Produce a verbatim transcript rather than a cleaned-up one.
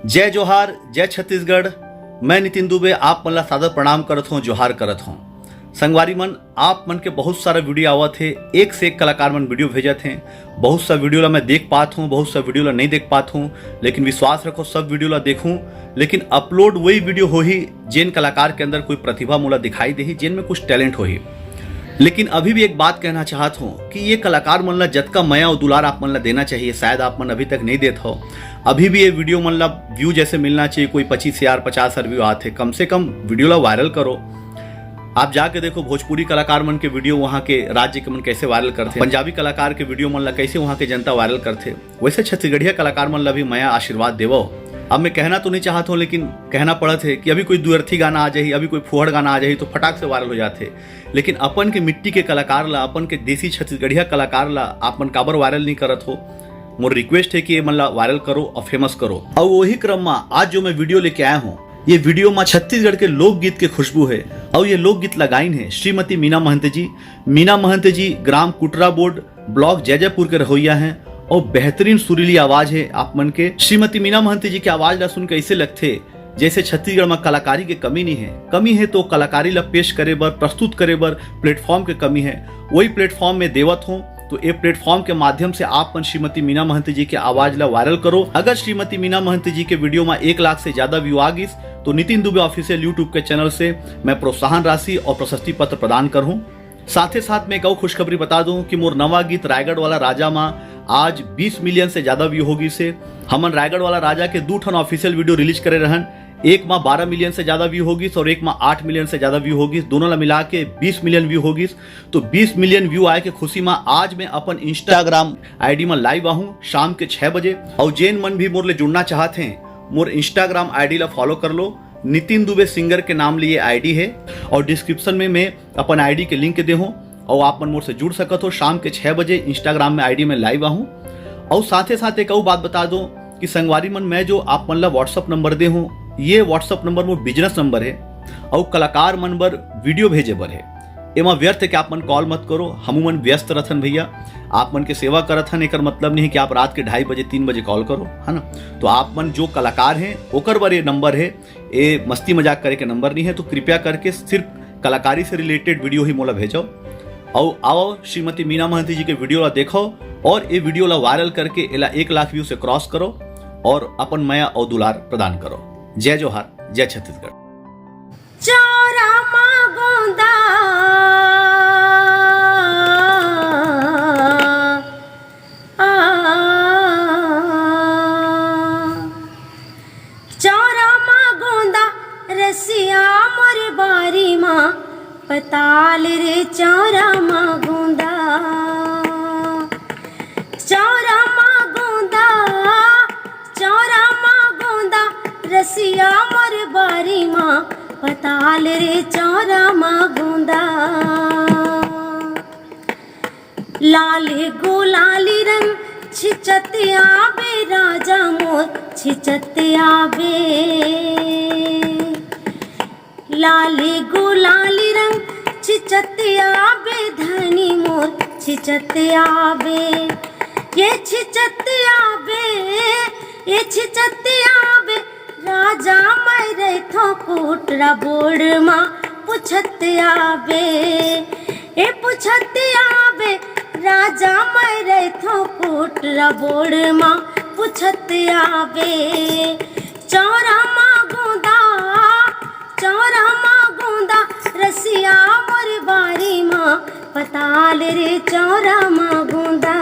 जय जोहार, जय छत्तीसगढ़। मैं नितिन दुबे आप मन ला सादर प्रणाम करत हूँ, जोहार करत हूँ। संगवारी मन, आप मन के बहुत सारा वीडियो आवत हे, एक से एक कलाकार मन वीडियो भेजत हे। बहुत सा वीडियो ला मैं देख पात हूँ, बहुत सा वीडियो ला नहीं देख पात हूँ, लेकिन विश्वास रखो, सब वीडियो ला देखूँ। लेकिन अपलोड वही वीडियो होही जेन कलाकार के अंदर कोई प्रतिभा मोला दिखाई देही, जेन में कुछ टैलेंट होही। लेकिन अभी भी एक बात कहना चाहत हूँ कि ये कलाकार मन ला जतका मया और दुलार आप मन ला देना चाहिए, शायद आप मन अभी तक नहीं देत हो। अभी भी ये वीडियो मन ला व्यू जैसे मिलना चाहिए, कोई पच्चीस हजार, पचास हजार व्यू आते, कम से कम वीडियो ला वायरल करो। आप जाके देखो भोजपुरी कलाकार मन के वीडियो, वहाँ के राज्य के मन कैसे वायरल करते, पंजाबी कलाकार के वीडियो मन ला कैसे वहाँ के जनता वायरल करते, वैसे छत्तीसगढ़िया कलाकार मन ला भी मया आशीर्वाद देवो। अब मैं कहना तो नहीं चाहत हूँ, लेकिन कहना पड़त है कि अभी कोई दुअर्थी गाना आ जाही, अभी कोई फुहड़ गाना आ जाही, तो फटाक से वायरल हो जाते। लेकिन अपन के मिट्टी के कलाकार ला, अपन के देसी छत्तीसगढ़िया कलाकार ला आप मन काबर वायरल नहीं करत हो? मोर रिक्वेस्ट है कि ये मन ला वायरल करो और फेमस करो। और वही क्रम में आज जो मैं वीडियो लेके आया हूँ, ये वीडियो में छत्तीसगढ़ के लोकगीत के खुशबू है। और ये लोकगीत लगाइन है श्रीमती मीना महंत जी। मीना महंत जी ग्राम कुटरा बोर्ड, ब्लॉक जैजैपुर के रहोइया हैं और बेहतरीन सुरीली आवाज है आप मन के। श्रीमती मीना महंत जी के आवाज ला सुन के ऐसे लगथे जैसे छत्तीसगढ़ में कलाकारी के कमी नहीं है। कमी है तो कलाकारी ला पेश करे बर, प्रस्तुत करे बर प्लेटफॉर्म के कमी है। वही प्लेटफॉर्म में देवत हूँ, तो ये प्लेटफॉर्म के माध्यम से आप मन श्रीमती मीना महंत जी के आवाज ला वायरल करो। अगर श्रीमती मीना महंत जी के वीडियो में एक लाख से ज्यादा व्यू आ गिस, तो नितिन दुबे ऑफिशियल यूट्यूब के चैनल से मैं प्रोत्साहन राशि और प्रशस्ति पत्र प्रदान करहूँ। साथे साथ में एक अउ खुशखबरी बता दूं कि मोर नवा गीत रायगढ़ वाला राजा मा आज बीस मिलियन से ज्यादा व्यू हो गिस हे। हमन रायगढ़ वाला राजा के दू ठन ऑफिशियल वीडियो रिलीज करे रहन, एक मा बारह मिलियन से ज्यादा व्यू हो गिस और एक मा आठ मिलियन से ज्यादा व्यू हो गिस। दोनों ला मिला के बीस मिलियन व्यू हो गिस। तो बीस मिलियन व्यू आए के खुशी मा आज मैं अपन इंस्टाग्राम आईडी मा लाइव आहूं शाम के छह बजे। और जेन मन भी मोर ले जुड़ना चाहत हैं, मोर इंस्टाग्राम आईडी ला फॉलो कर लो। नितिन दुबे सिंगर के नाम लिए आईडी है और डिस्क्रिप्शन में मैं अपन आईडी के लिंक दे हूँ और आप मन मोर से जुड़ सकत हो। शाम के छह बजे इंस्टाग्राम में आईडी में लाइव आहूँ। और साथे साथ एक अउ बात बता दूं कि संगवारी मन, मैं जो आप मन ला व्हाट्सअप नंबर दे हूँ, ये व्हाट्सअप नंबर मोर बिजनेस नंबर है और कलाकार मन बर वीडियो भेजे बर है। एमा व्यर्थ है कि आप मन कॉल मत करो, हमू मन व्यस्त रथन भैया, आप मन के सेवा करत हन। एकर मतलब नहीं है कि आप रात के ढाई बजे, तीन बजे कॉल करो, है ना? तो आप मन जो कलाकार हैं, ओकर बर ये नंबर है, ये मस्ती मजाक करे के नंबर नहीं है। तो कृपया करके सिर्फ कलाकारी से रिलेटेड वीडियो ही मोला भेजो। और आओ श्रीमती मीना महंती जी के वीडियो ला देखो और ये वीडियो ला वायरल करके एला एक लाख व्यू से क्रॉस करो और अपन मया और दुलार प्रदान करो। जय जोहार, जय छत्तीसगढ़। चौरा मा गोंदा, आ, चौरा मा गोंदा, रसिया मोर बारी मा पताल रे, चौरा मा गोंदा, चौरा मा गोंदा, चौरा मा गोंदा, रसिया मोर बारी मा पताल रे, चौरा मा गोंदा। लाल गुलाली रंग छिचत आबे, राजा मोर छिचत आबे। लाल गुलाली रंग छिचत आबे, धनी मोर छिचत आबे। ये छिचत आबे, ये छिचत आबे, राजा मैं रहिथों कुटरा बोड़ मा पुछत आबे। ए पुछत आबे, राजा मैं रहिथों कुटरा बोड़ मा पुछत आबे। चौरा मा गोंदा, चौरा मा गोंदा, रसिया मोर बारी मा पताल रे, चौरा मा गोंदा।